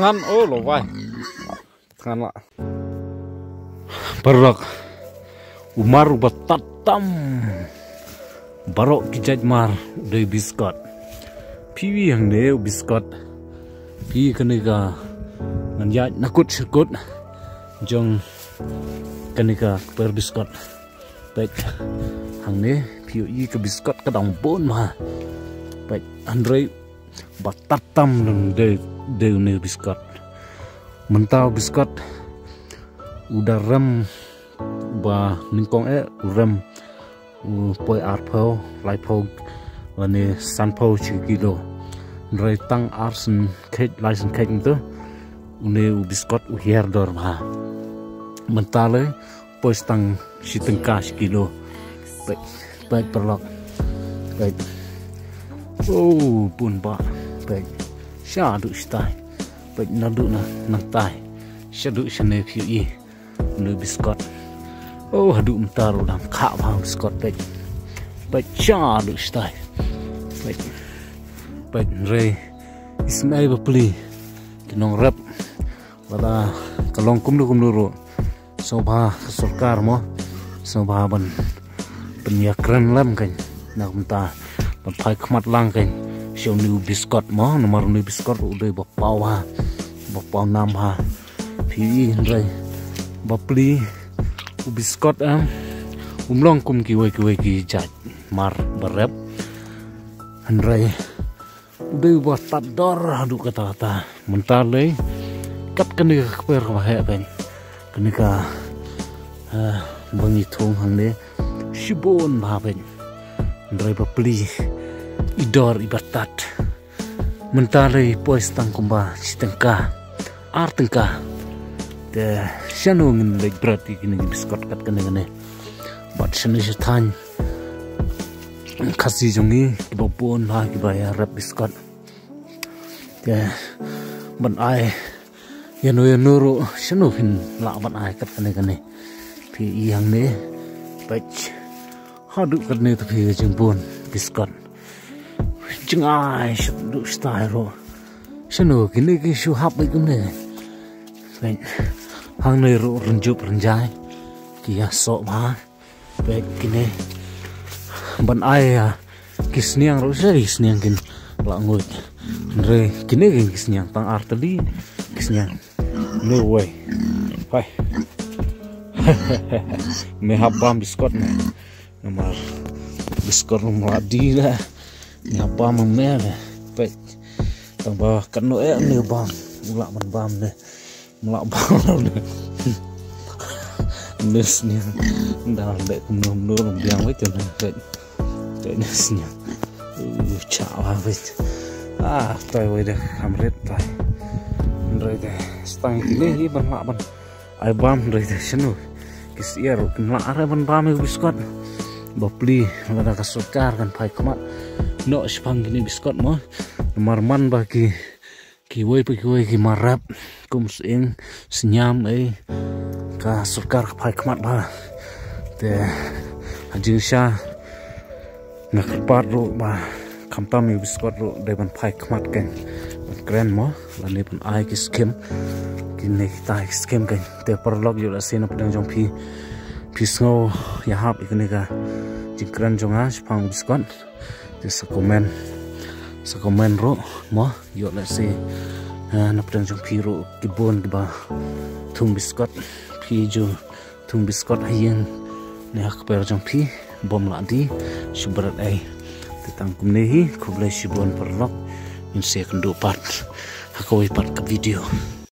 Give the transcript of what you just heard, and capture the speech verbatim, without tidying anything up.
Ngan, oh, lo bai. Ngan la. Paralok. U mar uba tad tam. Baroh ki jait mar u dei biskot. Phi ïohi hangne u biskot. Phi ïohi kane ka ngan ïaid na kut sha kut jong kane ka kper biskot. Peit hangne phi ïohi ka biskot ka dang bun ma. Peit hynrei ba tad tam lem dei, dei une u biskot. Mynta u biskot u da rem ba nyngkong eh u rem u poi arphew, laiphew lane sanphew shi kilo. Hynrei tang ar sien kheit, lai sien kheit mynta une u biskot u hiar dor bha. Mynta lei poi tang shi tyngka shi kilo. Peit, peit paralok. Peit. Oh, bun bha. Peit. Shaduh shatai. Peit naduh na nangtai. Shaduh shane phi ïohi. Une u biskot. Oh, haduh mynta ruh dang kha bha u biskot peit. Peit shaduh shatai. Peit. Peit hynrei isynei bapli ki nongrep. Lada ka long kumno kumno ruh, sngewbha ka sorkar mo, sngewbha ban pynïakren lang kein, na ka bynta ban phai khmat lang kein sha une u biskot mo, namar une u biskot u dei ba paw bha, ba paw nam bha. Phi ïohi hynrei bapli u biskot em, um long kum kiwei kiwei ki jait mar ba rep. Hynrei u dei uba tad dor haduh katta katta. Mynta lei kat kane ka kper kaba heh kein, kane ka, eh, ba ngi thung hangne shibun bha kein. Hynrei bapli i dor iba tad. Mynta lei poi tang kumba shi tyngka, ar tyngka. Te shano ngin leit bret ïa kine ki biskot kat kane kane. Bad shano sha thaiñ Khasi jong ngi kiba bun bha kiba ïa rep biskot. Te ban ai ïano ïano ruh shano phin lah ban ai kat kane kane. Phi ïohi hangne. Peit. Haduh katne te phi ïohi ka jingbun biskot. Jngai shaduh shatai ruh. Shano kine ki shu hap beit kumne. Peit. Hangne ruh rynjup rynjai. Ki ïasoh bha. Peit kine. Ban ai ïa ki sniang ruh shisha ki sniang kin lah nguid. Hynrei kine ki sniang tang ar tylli ki sniang. No way. Hai. Me hap bam biskot me. Namar biskot ruh mla die la. Me hap bam me me. Peit. Tang ba katno eh me bam. U lah ban bam me. Mlak bang ne. Ne sniang. Dang leh kumno kumno ruh biang wei te ne. Te ne sniang. Uh, cha wa wei. Ah, tai wei de kham rit tai. Hynrei de stang kine hi ban lah ban ai bam hynrei de shano. Ki syiar ruh kin lah re ban bam ïa u biskot. Bapli lada ka sorkar kan phai khmat noh shaphang kine biskot mo. Namar man ba ki kiwei pa kiwei ki mar rep kum sying, sniam ei, ka sorkar ka phai khmat bha. Te ha jingshisha nga kyrpad ruh ba khamtam ïa u biskot ruh dei ban phai khmat kein, ban kren mo, lane ban ai ki skim, kine kita ki skim kein. Te paralok ïoh lehse na pdeng jong phi, phi sngew ïahap ïa kane ka jingkren jong nga shaphang u biskot. Te sa comment, sa comment ruh mo, ïoh lehse, eh, na pdeng jong phi ruh ki bun kiba thung biskot, phi ju thung biskot ha ïing ne ha kper jong phi, bym lah die, shu bret ei. Te tang kumne hi, khublei shibun paralok, ngin sa ïakynduh pat ha kawei pat ka video.